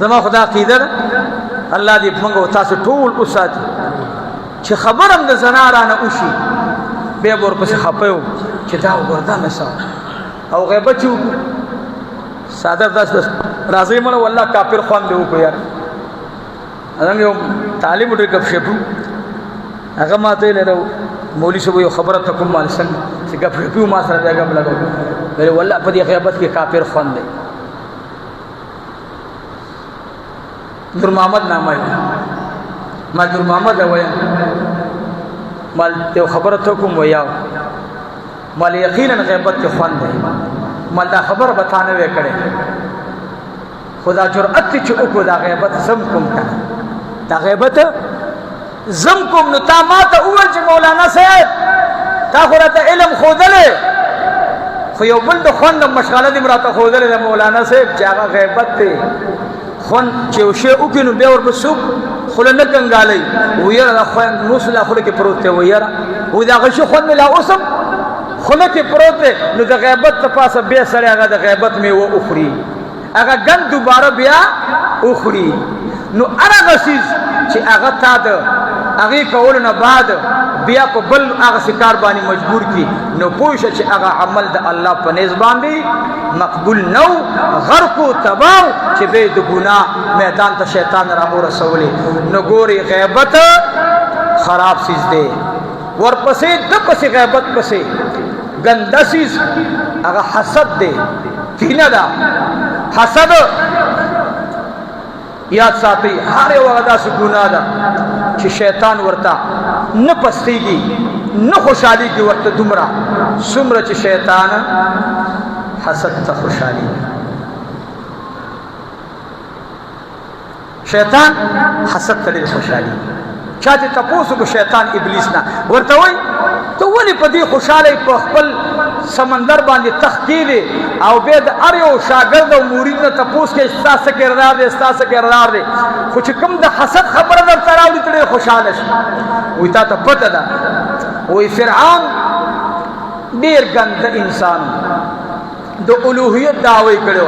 زما خدا عقیده ده، الله دې موږ او تاسو ټول وساتي چې خبرم د زنا را نه وشي، بیا به ورپسې خفه یو چې دا وګوره دا مې څه او غیبت چې وکړو. ساده داس بس راځي مړه، والله کافر خوان دی وکړو یار. هغه یو طالب ډېر ګپ شپو، هغه ماته لره مولوی صاحب یو خبره ته کوم مال څنګه چې ګپ شپو ما سره بیا ګپ لګاو، ویل والله په دې غیبت کې کافر خوان دی. نور محمد نامه ما نور محمد وایم، مال یو خبره ته کوم ویاو، مال یقینا غیبت کې خوند دی، مال دا خبره به تا نه وې کړې، خو دا جرأت چې وکړو دا غیبت زم کوم کنه، دا غیبت زم کوم. نو تا ما ته وویل چې مولانا صاحب تا خو راته علم ښودلی، خو یو بل د خوند مشغله دې راته ښودلې ده مولانا صاحب چې هغه غیبت دی. خوند چې یو شی وکړي نو بیا ورپسې څوک خوله نه کنګالوي، ویره دا خوند نو لا خوله کې پروت دی، ویره و دا غشي خوند مې لا اوس هم خوله کې پروت دی. نو د غیبت د پاسه بیا سړی هغه د غیبت میوه وخوري، هغه ګند دوباره بیا وخوري. نو هر هغه څیز چې هغه تا د هغې کولو نه بعد بیا په بل هغه کار باندې مجبور کی، نو پوه شه چې هغه عمل د الله په نزد باندې مقبول نو، غرق و تباو چې به د ګناه میدان ته شیطان را ورسولې. نو ګوري غیبت خراب څیز دی. ورپسې د پسې غیبت پسې ګنده څیز هغه حسد دی، کینه ده. حسد یاد ساتي، هر یو هغه داسې ګناه ده چې شیطان ورته نه پستېږي، نه خوشحالېږي ورته دومره څومره چې شیطان حسد ته خوشحالېږي. شیطان حسد ته ډېر خوشحالېږي. چا چې تپوس وکړو شیطان ابلیس نه، ورته وایي ته ولې په دې خوشحاله په خپل سمندر باندې تخت کېدې او بیا د هر یو شاګرد او مرید نه تپوس کوې ستا څه کردار دی، ستا څه کردار دی، خو چې کوم د حسد خبره درته راوړي ته ډېر خوشحاله شي؟ وایي تا ته پته ده، وایي فرعون ډېر ګنده انسان د الوهیت دعوی کړې.